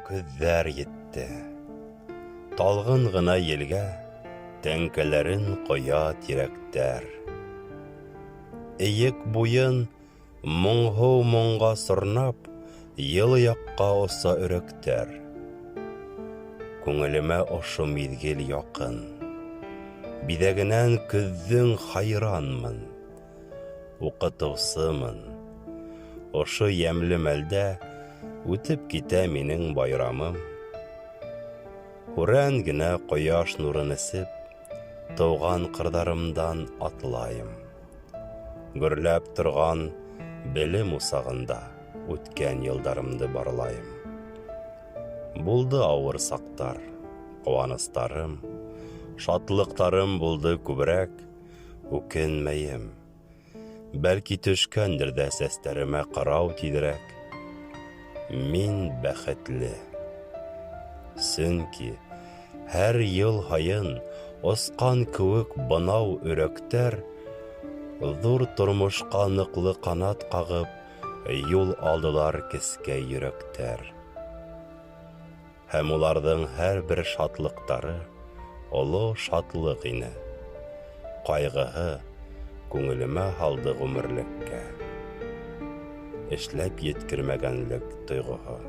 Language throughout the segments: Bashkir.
Көҙҙәр етте. Талғын ғына елгә тәңкәләрен ҡоя тирәктәр. Эйек буйын моңһоу моңға сорнап, йылы яҡҡа оса өрәктәр. Күңелемә ошо миҙгел яҡын. Биҙәгенән көҙҙөң хайранмын. Уҡытыусымын. Ошо йәмле мәлдә үтеп китә минең байрамым. Һүрән генә ҡояш нурын эсеп, тыуған ҡырҙарымдан атлайым. Гөрләп торған белем усағында үткән йылдарымды барлайым. Булды ауыр саҡтар, ҡыуаныстарым, шатлыҡтарым булды күберәк, үкенмәйем. Бәлки төшкәндер ҙә сәстәремә ҡырау тиҙерәк. Мин бәхетле. Сөнки һәр йыл һайын осҡан кеүек бынау өрәктәр ҙур тормошҡа ныҡлы ҡанат ҡағып юл алдылар кескәй йөрәктәр. Һәм уларҙың һәр бер шатлыҡтары оло шатлыҡ ине. Ҡайғыһы күңелемә һалды ғүмерлеккә. Эшләп еткермәгәнлек тойғоһо.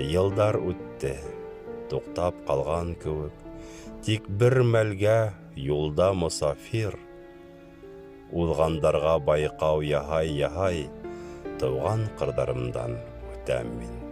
Йылдар үтте, туҡтап ҡалған кеүек, тик бер мәлгә юлда мосафир уҙғандарға байҡау яһай-яһай тыуған ҡырҙарымдан үтәм мин.